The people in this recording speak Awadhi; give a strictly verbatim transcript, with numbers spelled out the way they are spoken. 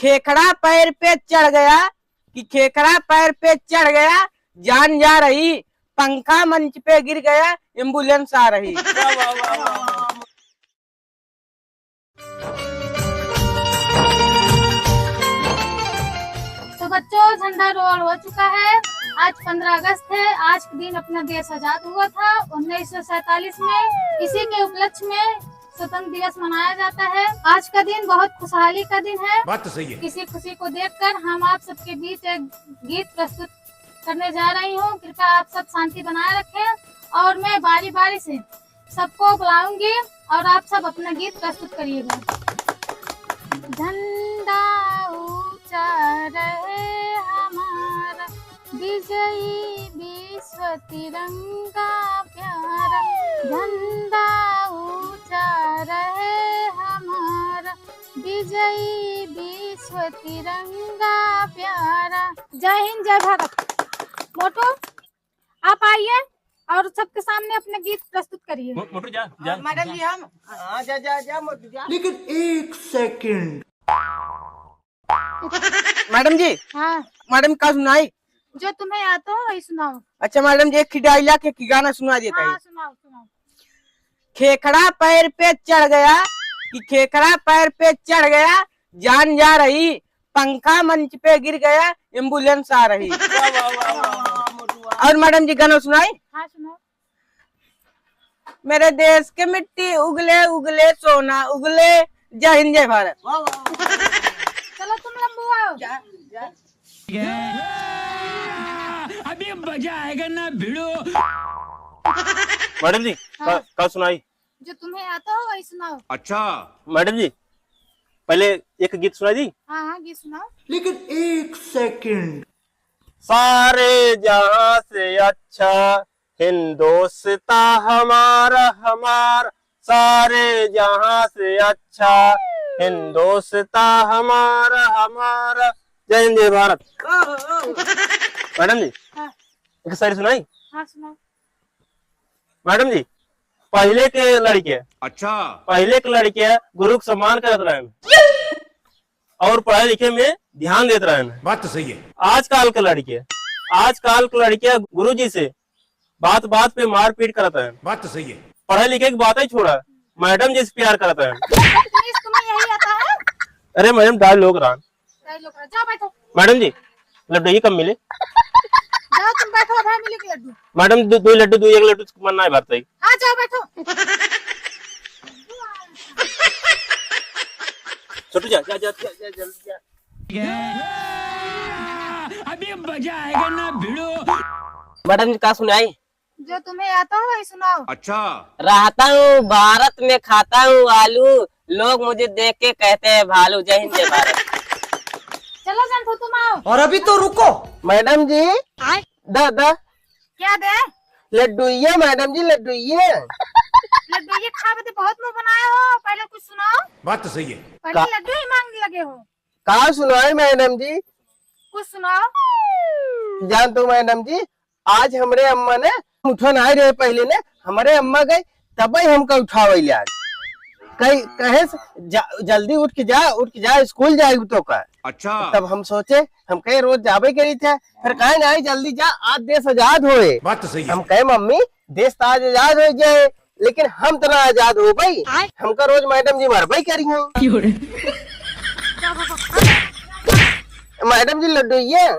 खेखड़ा पैर पे चढ़ गया, कि खेखड़ा पैर पे चढ़ गया, जान जा रही, पंखा मंच पे गिर गया, एम्बुलेंस आ रही। वाह, वाह, वाह, वाह, वाह। तो बच्चों, झंडा रोहण हो चुका है। आज पन्द्रह अगस्त है। आज के दिन अपना देश आजाद हुआ था उन्नीस सौ सैंतालीस में। इसी के उपलक्ष्य में स्वतंत्र दिवस मनाया जाता है। आज का दिन बहुत खुशहाली का दिन है। बात तो सही है। इसी खुशी को देखकर हम आप सबके बीच एक गीत प्रस्तुत करने जा रही हूँ। कृपया आप सब शांति बनाए रखें और मैं बारी बारी से सबको बुलाऊंगी और आप सब अपना गीत प्रस्तुत करिएगा। झंडा ऊंचा रहे हमारा, विजयी विश्व तिरंगा प्यारा। झंडा ऊंचा रहे हमारा, विजयी विश्व तिरंगा प्यारा। जय हिंद, जय भारत। मोटू, आप आइए और सबके सामने अपने गीत प्रस्तुत करिए। मो-, मोटू जा, जा। मैडम जी, हम, हाँ, जा, जा, जा, मोटू जा। लेकिन एक सेकंड। मैडम जी। हाँ। मैडम, का सुनाई? जो तुम्हें आता हो वही सुनाओ। अच्छा मैडम जी, एक ठे डायलॉग, एक गाना सुना देता है। हाँ, सुनाओ, सुनाओ। खेखड़ा पैर पे चढ़ गया, कि खेखड़ा पैर पे चढ़ गया, जान जा रही, पंखा मंच पे गिर गया, एम्बुलेंस आ रही। वाह, वाह, वाह, वाह, वाह, मोटू, वाह। और मैडम जी, गाना सुनाई? हाँ, सुनाओ। मेरे देश के मिट्टी उगले उगले सोना उगले। जय हिंद, जय भारत। वाह, वाह, वाह। चलो तुम लंबू आओ। जा, जा। अभी मजा आएगा ना भिड़ो। मैडम जी, हाँ। का, का सुनाई? जो तुम्हें आता हो वही सुनाओ। अच्छा। मैडम जी, पहले एक गीत सुनाई दी। हाँ, हाँ, गीत सुनाओ। लेकिन एक सेकंड। सारे जहां से अच्छा हिंदोस्तां हमारा, हमारा, सारे जहां से अच्छा हिंदोस्तां हमारा, हमारा। जय हिंद, जय भारत। मैडम जी, हाँ। एक शायरी सुनाई? हाँ, सुनाओ। मैडम जी, पहले के लड़के, अच्छा। पहले के लड़के गुरु के सम्मान करत रहे और पढ़े लिखे में ध्यान देत रहे। बात तो सही है। आजकल के लड़के, आजकल के लड़के गुरुजी से बात बात पे मारपीट करत रहे। बात तो सही है। पढ़े लिखे की बात ही छोड़ा, मैडम जी से प्यार करत रहे। तुम्हें यही आता है? अरे मैडम, डायलॉग रहा। डायलॉग रहा। जाओ बैठो। मैडम जी, लड्डू ये कब मिले? जाओ तुम बैठो, अब है मिले के लड्डू। मैडम, दो, दो लड्डू, दो एक लड्डू मन ना भरता ही। हाँ, जाओ बैठो। छोटू जा, जा, जा, जा, जा, जल्दी जा। अभी मजा आएगा ना भिड़ो। मैडम जी, का सुनाई? जो तुम्हें आता हो वही सुनाओ। अच्छा। रहता हूँ भारत में, खाता हूँ आलू, लोग मुझे देख के कहते हैं भालू। जय हिंद, जय भारत। चलो संतू, तुम आओ। और अभी तो रुको। मैडम जी। आय? दा, दा। क्या दे? लड्डुइया मैडम जी, लड्डुइया। लड्डुइया खावे तो बहुत मुंह बनाए हो, पहले कुछ सुनाओ। बात तो सही है। पहले का- लड्डू ही मांगने लगे हो। का सुनाई मैडम जी? कुछ सुनाओ। जान तो मैडम जी, आज हमरे अम्मा ने उठन आए रहे पहले ने, हमरे अम्मा गई तबे हमका उठावे ले आज। कही, कहे से, जा, जल्दी उठ के जा, उठ के जा, स्कूल जाए तो का। अच्छा। तब हम सोचे, हम कहे रोज जाबे करी थे, फिर काहे ना आई, जल्दी जा, आज देश आजाद होए। बात तो सही है। हम कहे मम्मी, देश तो आज आजाद हो जाए, लेकिन हम तो ना आजाद हो भाई, आय। हमका रोज मैडम जी मारबे करी हो। क्यों रे? मैडम जी लड्डू ये।